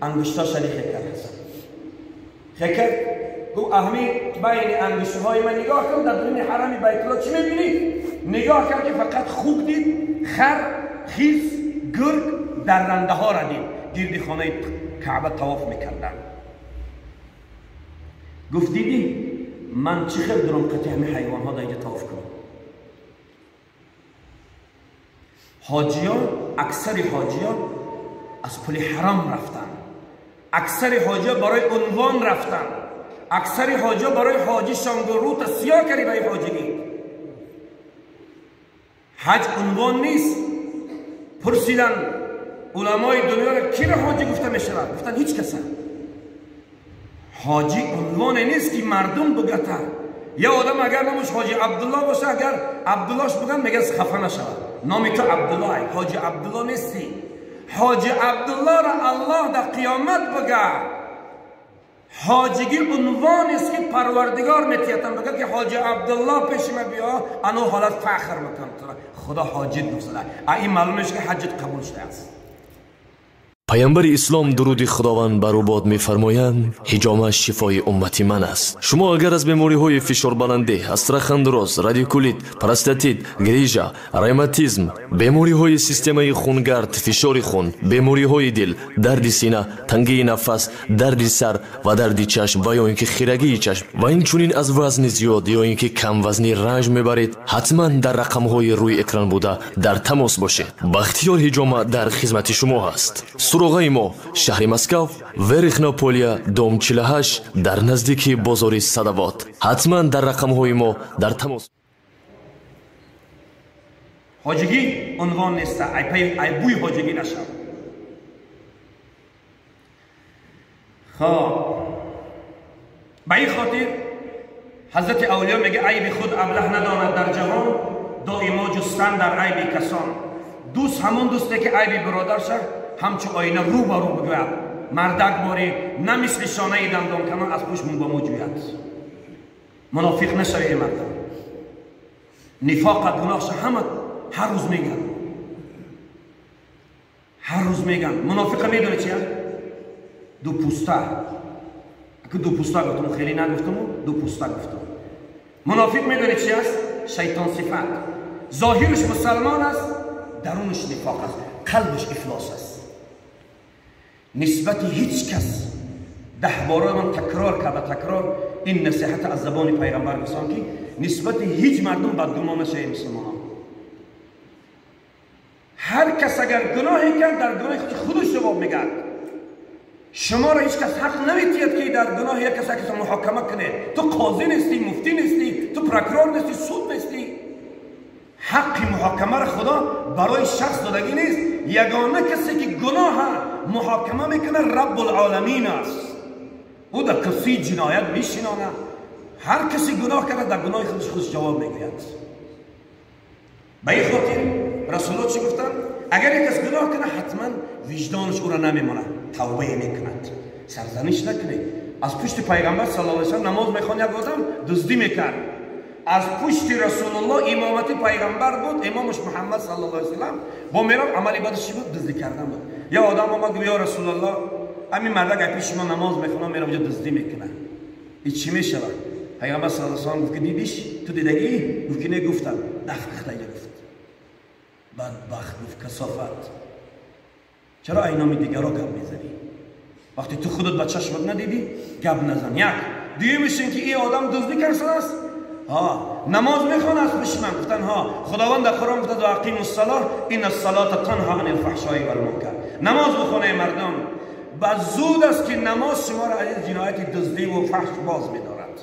انگشتاش علی خکر حسن خکر گفت اهمی بین انگشت‌های من نگاه کن، در درون حرم بیت الله چی می‌بینی؟ نگاه کرد که فقط خوک دید، خر، خیس، گرگ، درنده ها را دید گرد خانه کعبه طواف میکردن. گفت دیدی من چه خیر درم قطعی همه حیوان ها در اینجا طواف کنم. حاجیان، اکثر حاجیان از پول حرام رفتن، اکثر حاجی برای عنوان رفتن، اکثر حاجی برای حاجی شانگروت سیاه کردی برای حاجی. حج عنوان نیست. پرسیدن علمای دنیا را کی را حاجی گفته می شود؟ گفتن هیچ کس. حاجی عنوان نیست که مردم بگته. یا آدم اگر نامش حاجی عبدالله باشه، اگر عبداللهش بگن میگه خفه نشود، نام تو عبدالله، حاجی عبدالله نیستی. حاجی عبدالله را الله در قیامت بگه. حاجیگی عنوان است که پروردگار میتیتم بگه که حاجی عبدالله پیش ما بیا، انو حالت فخر میکنم تو خدا حاجی دوست داره. این معلومه که حجت قبول شده است. پیامبر اسلام درود خداوند بر او باد می‌فرمایند: حجامه شفای امت من است. شما اگر از بیماری‌های فشار بلندی، استراخاندروز، رادیکولیت، پروستاتیت، گریژا، رевماتیسم، بیماری‌های سیستم خونگرد، فشار خون، بیماری‌های دل، درد سینه، تنگی نفس، درد سر و درد چشم و یا اینکه خیرگی چشم و اینچنین از وزن زیاد یا اینکه کم وزنی رنج می‌برید، حتما در رقم‌های روی اکران بوده در تماس باشید. بختیار حجامه در خدمت شما هست. суроғаи мо шаҳри Москав, Верхнополия, дом 48, дар наздики бозори Садовод. Ҳатман дар рақамҳои мо дар тамос. ҳоҷигӣ унвон нест, айбӯи ҳоҷигӣ нашав. خب به این خاطر حضرت اولیا میگه عیب خود ابله نداند در جهان، دائما جستن در عیب کسان. دوست همون دوسته که عیب برادر شد همچو آینه رو با رو بگوید، مردک باری نه مثل شانه دندان کنان از پشت مو به مو جوید. منافق نشوی ای مردم. نفاق گناهش همه هر روز میگن، هر روز میگن. منافق میدونه چیه؟ دو پوسته. اگه دو پوسته گفتم خیلی نگفتم، دو پوسته گفتم. منافق میدونه چی است؟ شیطان صفت. ظاهرش مسلمان است، درونش نفاق است، قلبش افلاس است. نسبت هیچ کس 10 بار من تکرار کرده، تکرار این نصیحت از زبان پیغمبر گفتم که نسبت هیچ مردم بدگمان نشه مسلمانان. هر کس اگر گناهی کرد در گناه خودش جواب میگرد. شما را هیچ کس حق نمیتید که در گناه یک کس محاکمه کنه. تو قاضی نیستی، مفتی نیستی، تو پرکرار نیستی، سود نیستی. حق محاکمه را خدا برای شخص دادگی نیست. یگانه کسی که گناه محاکمه میکنه رب العالمین است. او در کسی جنایت میشینانه. هر کسی گناه کرده در گناه خودش جواب میگوید. به این خاطر رسول الله چی گفتن؟ اگر یک کس گناه کنه حتما وجدانش او را نمیمانه، توبه میکند، سرزنش نکنه. از پشت پیغمبر صلی الله علیه و سلم نماز میخوان، یک آدم دزدی میکرد. از پشت رسول الله امامت پیغمبر بود، امامش محمد صلی الله علیه و سلم با میرم عمل عبادتش بود، دزدی کردن بود. یا آدم آمد گفت یا رسول الله همین مردک پیش ما نماز میخونه میرم اونجا دزدی میکنه، این چی میشود؟ پیغمبر صلی الله علیه و سلم گفت که دیدیش تو دیدگی؟ گفت که نه. گفتم دفع گفت بدبخت، گفت کثافت، چرا اینام دیگرا گپ میزنی؟ وقتی تو خودت با چشمت ندیدی گپ نزن. یک دیمش این که این آدم دزدی کرده است، ها نماز میخوان از پیش من. گفتن ها خداوند در قرآن گفته و اقیموا الصلاه ان الصلاه تنها عن الفحشاء والمنکر. نماز بخونه مردم، بس زود است که نماز شما را از جنایت دزدی و فحش باز میدارد،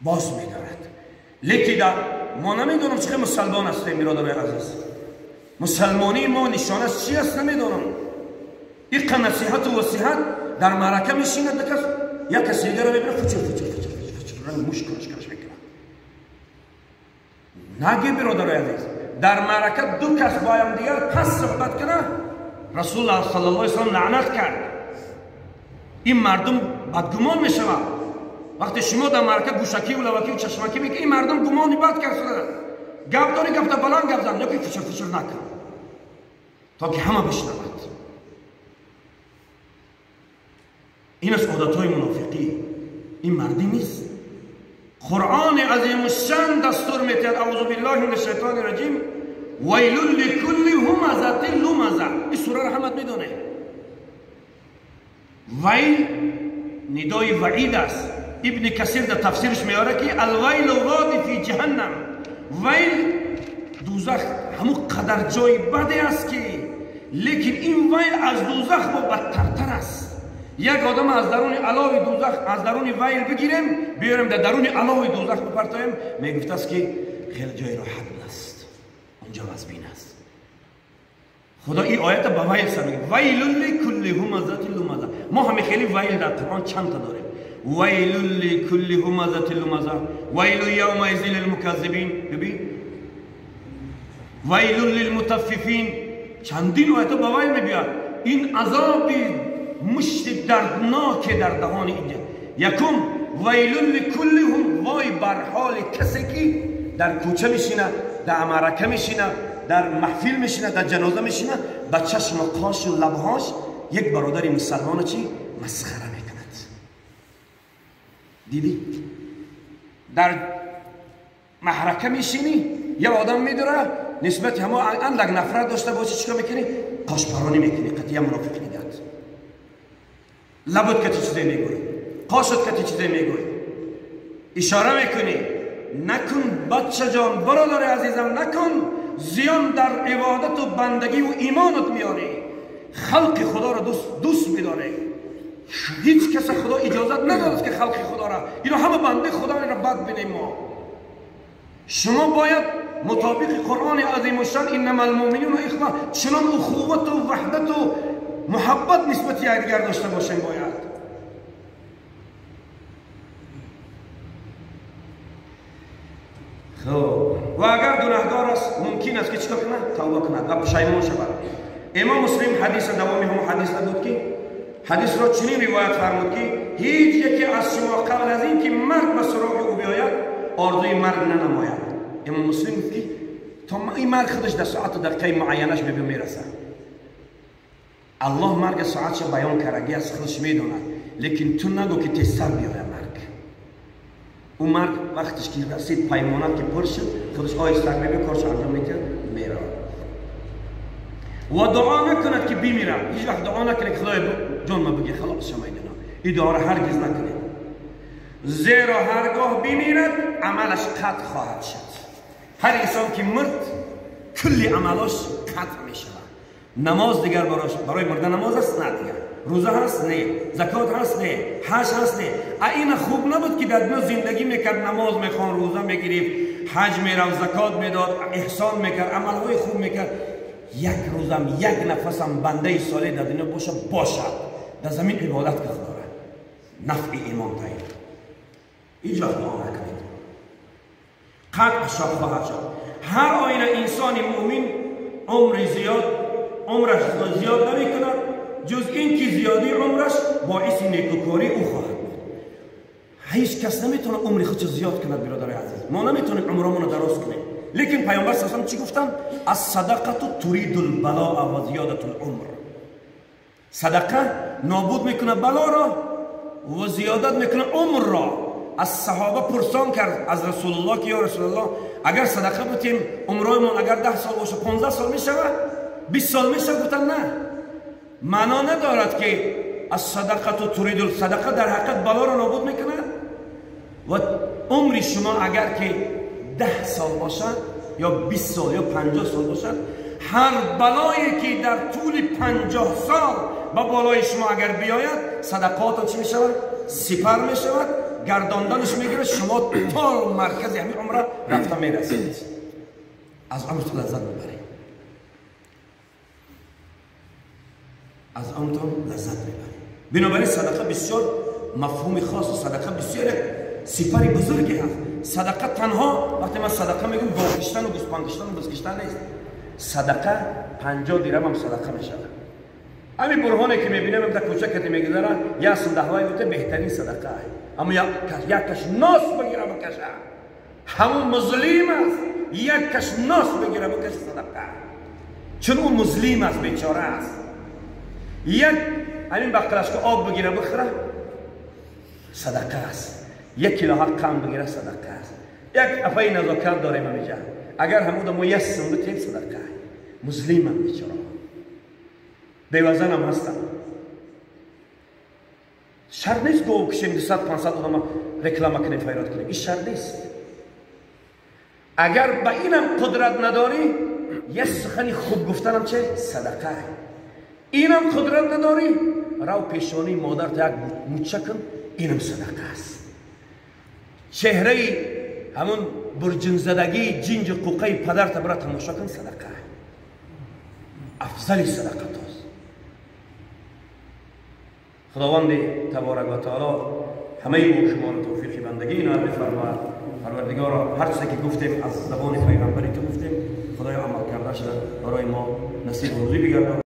باز میدارد. لیکن ما نمیدونم چه مسلمان هستیم برادرای عزیز. مسلمانی ما نشانش چی است نمیدونم. این نصیحت و وصیحت در معرکه میشیند کس یک کسی دیگه رو میبینه فچر فچر فچر فچر رنگ موش کرش کرش میکنه. نگی برادرای عزیز، در معرکه دو کس با هم دیگر پس صحبت کنه، رسول الله صلی الله علیه و سلم لعنت کرد. این مردم بدگمان میشوند. وقتی شما در معرکه گوشکی و لوکی و چشمکی میگی این مردم گمانی بد کرد. گپ داری گپ بلند گپ زن، نه که فشر فشر نکن تا که همه بشنود. این از عادتهای منافقی، این مردی نیست. قرآن عظیم الشان دستور میتید، اعوذ بالله من الشیطان الرجیم، ویل لکل همزه لمزه. این سوره را همت میدونه. ویل ندای وعید است. ابن کثیر در تفسیرش میاره که الویل وادی فی جهنم. ویل دوزخ همون قدر جای بده است که، لیکن این ویل از دوزخ با بدترتر است. یک آدم از درون علاوی دوزخ، از درون ویل بگیریم بیاریم در درون علاوی دوزخ بپرتایم، میگفت است که خیلی جای راحت است، اونجا وزبین است. خدا این آیت به ویل سر میگه، ویل لکل همزه لمزه. ما همه خیلی ویل در قرآن چند تا داریم. ویل لکل همزه لمزه، ویل یومئذ للمکذبین، ببین ویل للمطففین. چندین آیت به ویل میبیاد. این عذاب مشت دردناک در دهان اینجا. یکم ویل لکل هم، وای بر حال کسی که در کوچه میشینه، در معرکه میشینه، در محفل میشینه، در جنازه میشینه، با چشم و قاش و لبهاش یک برادر مسلمان چی مسخره میکند. دیدی؟ در محرکه میشینی یه آدم میداره نسبت همه اندک نفرت داشته باشی، چیکار میکنی؟ قاش پرانی میکنی، قطعی منافق نیدد. لبت کتی چیزی میگوی، قاشت کتی چیزی میگوی، اشاره میکنی. نکن بچه جان، برادر عزیزم، نکن. زیان در عبادت و بندگی و ایمانت میاری. خلق خدا را دوست میداره. هیچ کس خدا اجازت نداد که خلق خدا را، اینا همه بنده خدا را بد بینیم. ما شما باید مطابق قرآن عظیم الشان، انما المؤمنون اخوه، چنان اخوت و وحدت و محبت نسبت یکدیگر داشته باشیم. باید خب و اگر گناهکار است ممکن است که چیکار کنه؟ توبه کند و پشیمان شود. امام مسلم حدیث دوامی هم حدیث بود که حدیث را چنین روایت فرمود که هیچ یکی از شما قبل از این که مرگ به سراغ او بیاید آرزوی مرگ ننماید. امام مسلم گفت که تا این مرگ خودش در ساعت و دقیقه معینش میرسه. الله مرگ ساعتش بیان کردگی از خودش میدوند، لیکن تو نگو که تیزتر بیاید مرگ. او مرگ وقتش که رسید، پیمانت که پر شد، خودش آهسته میبینه کارش انجام میده میره. و دعا نکند که بمیرم. هیچ وقت دعا نکنه که خدای جان ما بگی خلاص شما اینا. این دعا را هرگز نکنید، زیرا هرگاه بمیرد عملش قطع خواهد شد. هر انسان که مرد کلی عملاش قطع میشود. نماز دیگر برای مرده نماز است؟ نه دیگر. روزه هست؟ نه. زکات هست؟ نه. حج هست؟ نه. این خوب نبود که در دنیا زندگی میکرد، نماز میخوان، روزه میگرفت، حج میرفت، زکات میداد، احسان میکرد، عملهای خوب میکرد. یک روزم یک نفسم بنده صالح در دنیا باشه باشد، در زمین عبادت که خدا نفع ایمان تایید. هیچ وقت دعا نکنید، قطع شب خواهد شد. هر آینه انسان مؤمن عمر زیاد، عمرش زیاد نمی کند جز این که زیادی عمرش باعث نیکوکاری او خواهد بود. هیچ کس نمیتونه عمر خودش زیاد کند برادر عزیز. ما نمیتونیم عمرمون رو دراز کنیم، لیکن پیامبر صلی الله علیه و چی گفتن؟ الصدقه ترید البلاء و زیادت العمر. صدقه نابود میکنه بلا را و زیادت میکنه عمر را. از صحابه پرسان کرد از رسول الله که یا رسول الله اگر صدقه بتیم عمرایمون اگر 10 سال باشه 15 سال میشود، 20 سال میشه؟ گفتن نه، معنا ندارد که از صدقه ترید الصدقه در حقیقت بلا را نابود میکنه و عمر شما اگر که 10 سال باشد یا 20 سال یا 50 سال باشد، هر بلایی که در طول 50 سال با بالای شما اگر بیاید صدقات چی میشود؟ سپر میشود، گرداندنش میگیره، شما تا مرکز همین عمره رفته میرسید، از عمرتون لذت میبرید، از عمرتون لذت میبرید. بنابراین صدقه بسیار مفهوم خاص و صدقه بسیار سپر بزرگی هست. صدقه تنها وقتی من صدقه میگم گاو کشتن و گوسفند کشتن و بز کشتن نیست. صدقه 50 درهم هم صدقه میشود. همین برهانه که میبینم در کوچه کتی میگذره یا صندوقهای بوده بهترین صدقه است. اما یک کش ناس بگیره بکشه همون مظلوم است. یک کش ناس بگیره بکش صدقه، چون اون مظلوم است، بیچاره است. یک همین بقلش که آب بگیره بخوره صدقه است. یک کیلو حق کم بگیره صدقه است. یک افای نزاکت داریم اینجا، اگر همون ما یک سم بتیم صدقه. مظلوم هم بیچاره، بیوزن هم هستن. شرط نیست گو کشیم 200 500 آدم رکلام کنیم فیراد کنیم، این شرط نیست. اگر به اینم قدرت نداری، یه سخنی خوب گفتنم چه صدقه. اینم قدرت نداری، رو پیشانی مادر تا یک موچه کن، اینم صدقه است. چهره همون برجن زدگی جنج قوقه پدر تا برا تماشا کن، صدقه. افضل صدقه توست. خداوند تبارک و تعالی همه ما شما را توفیق بندگی عنایت بفرماید. پروردگارا هر چیزی که گفتیم از زبان پیغمبری تو گفتیم، خدایا عمل کرده شده برای ما نصیب و روزی بگردان.